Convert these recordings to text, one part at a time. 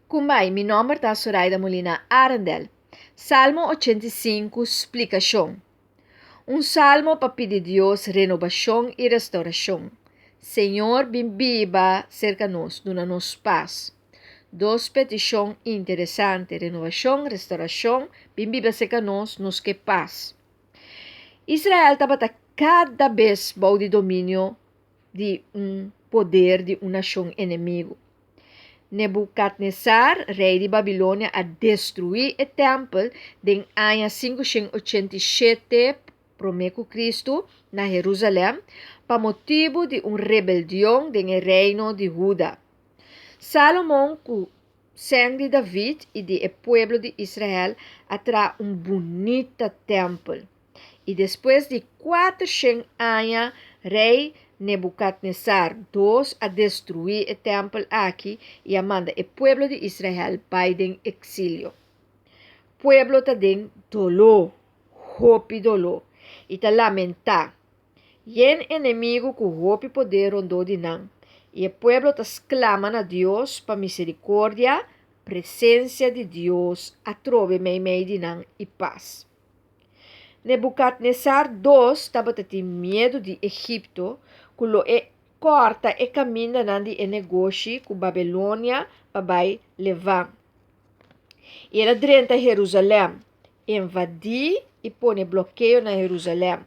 Kumbai, mi nomber ta Soraida Molina Arendel. Salmo 85, splikashon. Un salmo pa pidi Dios renobashon i restaurashon. Señor, bin biba serka nos, duna nos pas. Dos petishon interesante, renobashon, restaurashon, bin biba serka nos, nos ke pas. Israel tabata kada bes bou di dominio di un poder di un nashon enemigu. Nebukadnesar, rei di Babilonia, a destruí e tèmpel den aña 587 promé ku Kristu na Herusalèm pa motibu di un rebeldion den e reino di Huda. Salomon ku sèn di David i di e pueblo di Israel a traha un bunita tèmpel. I despues di 400 aña, rei Nebukadnesar dos a destruí e tèmpel aki i a manda e pueblo di Israel bai den eksilio. Pueblo ta den doló, hopi doló, i ta lamentá. Yen enemigu ku hopi poder rondó di nan, i e pueblo ta sklama na Dios pa miserikordia, presensia di Dios atrobe meimei di nan i pas. Nebukadnesar dos tabata tin miedu di Egipto ku lo e kòrta e kamindanan di e negoshi ku Babilonia pa bai Levant. I el a drenta Herusalèm, invadí i pone blokeo na Herusalèm.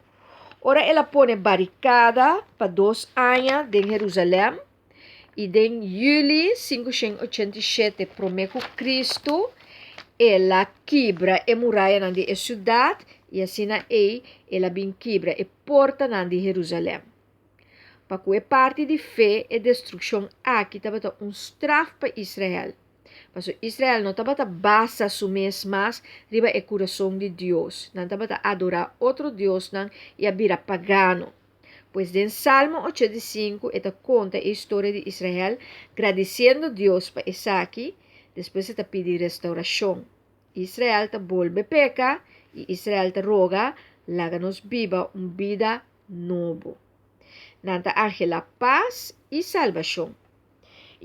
Ora el a pone barikada pa 2 aña den Herusalèm, i den yüli 587 promé ku Kristu, el a kibra e murayanan di e siudat i asina ei el a bin kibra e portanan di Herusalèm. Pa ku e parti di fe, e destrukshon aki tabata un straf pa Israel, pasobra Israel no tabata basa su mes mas riba e kurason di Dios, nan tabata adorá otro diosnan i a bira pagano. Pues den Salmo 85 e ta konta e historia di Israel gradisiendo Dios pa esaki, despues e ta pidi restaurashon. Israel ta bolbe peka i Israel ta roga, laga nos biba un bida nobo. Nan ta anhelá pas i salbashon.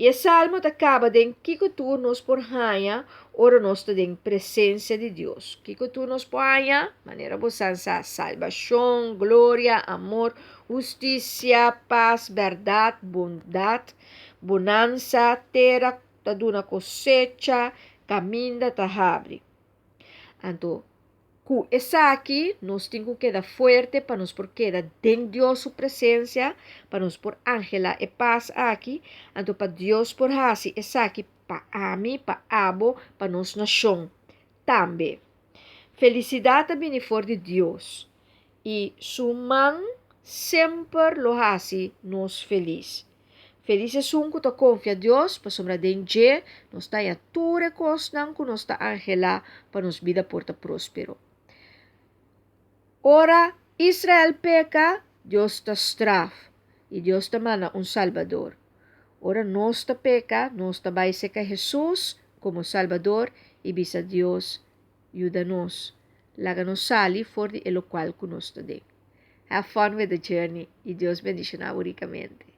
I e salmo ta kaba den kiko tur nos por haña ora nos ta den presensia di Dios. Kiko tur nos por haña? Manera bo san sa, salbashon, gloria, amor, hustisia, pas, bèrdat, bondat, bonansa, tera ta duna kosecha, kaminda ta habri. Anto, ku esaki nos tin ku keda fuerte pa nos por keda den Dios su presensia, pa nos por anhelá e pas aki, anto pa Dios por hasi esaki pa ami, pa abo, pa nos nashon tambe. Felisidat ta bini for di Dios i su man semper lo hasi nos felis. Felis esun ku ta konfia Dios, pasobra den dje nos ta haña tur e kosnan ku nos ta anhelá pa nos bida por ta próspero. Ora Israel peka, Dios ta straf i Dios ta manda un Salbador. Ora nos ta peka, nos ta bai serka Hesus komo Salbador i bisa Dios, Yuda nos, laga nos sali for di e lokual ku nos ta den. Have fun with the journey i Dios bendishoná bo rikamente.